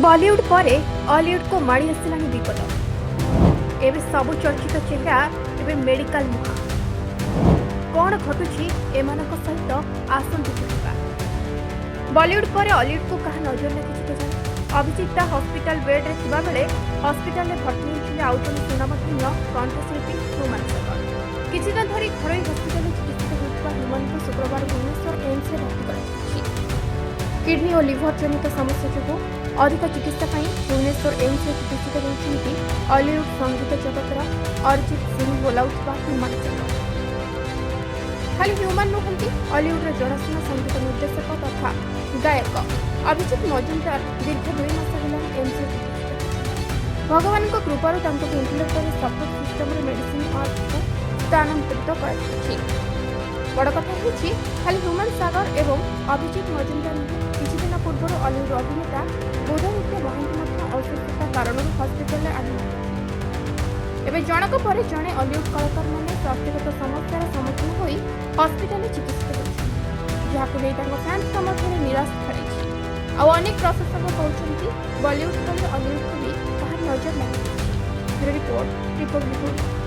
ବଲିଉଡ୍ ପରେ ଅଲିଉଡ୍କୁ ମାଡ଼ି ଆସିଲାଣି ବିପଦ। ଏବେ ସବୁ ଚର୍ଚ୍ଚିତ ଚେହେରା ଏବେ ମେଡିକାଲ ମୁହାଁ। କ'ଣ ଘଟୁଛି ଏମାନଙ୍କ ସହିତ, ଆସନ୍ତୁ ଜାଣିବା। ବଲିଉଡ୍ ପରେ ଅଲିଉଡ୍କୁ କାହା ନଜର ଲାଗିଛି କେଜାଣି? ଅଭିଜିତ ଦା ହସ୍ପିଟାଲ ବେଡ୍ରେ ଥିବାବେଳେ ହସ୍ପିଟାଲରେ ଭର୍ତ୍ତି ହୋଇଥିଲେ ଆଉ ଜଣେ ସୁନାମଧନ୍ୟ କଣ୍ଠଶିଳ୍ପୀ ହ୍ୟୁମାନ ସାଗର। କିଛି ଦିନ ଧରି ଘରୋଇ ହସ୍ପିଟାଲରେ ଚିକିତ୍ସିତ ହେଉଥିବା ହ୍ୟୁମାନଙ୍କୁ ଶୁକ୍ରବାର ଭୁବନେଶ୍ୱର ଏମ୍ସରେ ଭର୍ତ୍ତି କରାଯାଇଛି। କିଡନୀ ଓ ଲିଭର ଜନିତ ସମସ୍ୟା ଯୋଗୁଁ ଅଧିକ ଚିକିତ୍ସା ପାଇଁ ଭୁବନେଶ୍ୱର ଏମ୍ସରେ ଚିକିତ୍ସିତ ହେଉଛନ୍ତି ଅଲିଉଡ୍ ସଙ୍ଗୀତ ଜଗତର ଅରିଜିତ ସିଂ ବୋଲାଉଥିବା ହ୍ୟୁମାନ ସାଗର। ଖାଲି ହ୍ୟୁମାନ ନୁହନ୍ତି, ଅଲିଉଡ୍ର ଜଣାଶୁଣା ସଙ୍ଗୀତ ନିର୍ଦ୍ଦେଶକ ତଥା ଗାୟକ ଅଭିଜିତ ମଜୁମଦାର ଦୀର୍ଘ 2 ମାସ ହେଲାଣି ଏମ୍ସରେ ଚିକିତ୍ସିତ ହେଉଛନ୍ତି। ଭଗବାନଙ୍କ କୃପାରୁ ତାଙ୍କୁ ଭେଣ୍ଟିଲେଟରରେ ସପୋର୍ଟ ସିଷ୍ଟମରେ ମେଡିସିନ ୱାର୍ଡକୁ ସ୍ଥାନାନ୍ତରିତ କରାଯାଇଛି। ବଡ଼ କଥା ହେଉଛି, ଖାଲି ହ୍ୟୁମାନ ସାଗର ଏବଂ ଅଭିଜିତ ମଜୁମଦାର ନୁହେଁ, କିଛି ଦିନ ପୂର୍ବରୁ ଅଲିଉଡ୍ ଅଭିନେତା ବୁଦ୍ଧାଦିତ୍ୟ ମହାନ୍ତି ମଧ୍ୟ ଅସୁସ୍ଥତା କାରଣରୁ ହସ୍ପିଟାଲରେ ଆଡମିଟ୍ ହୋଇଥିଲେ। ଏବେ ଜଣକ ପରେ ଜଣେ ଅଲିଉଡ୍ କଳାକାରମାନେ ସ୍ୱାସ୍ଥ୍ୟଗତ ସମସ୍ୟାର ସମ୍ମୁଖୀନ ହୋଇ ହସ୍ପିଟାଲରେ ଚିକିତ୍ସିତ ହେଉଛନ୍ତି, ଯାହାକୁ ନେଇ ତାଙ୍କ ଫ୍ୟାନ୍ସଙ୍କ ମଧ୍ୟରେ ନିରାଶ ଖେଳାଇଛି। ଆଉ ଅନେକ ପ୍ରଶଂସକ କହୁଛନ୍ତି, ବଲିଉଡ୍ ଭଳି ଅଲିଉଡ୍କୁ ବି କାହାର ନଜର ଲାଗିଯାଇଛି। Report, Republic.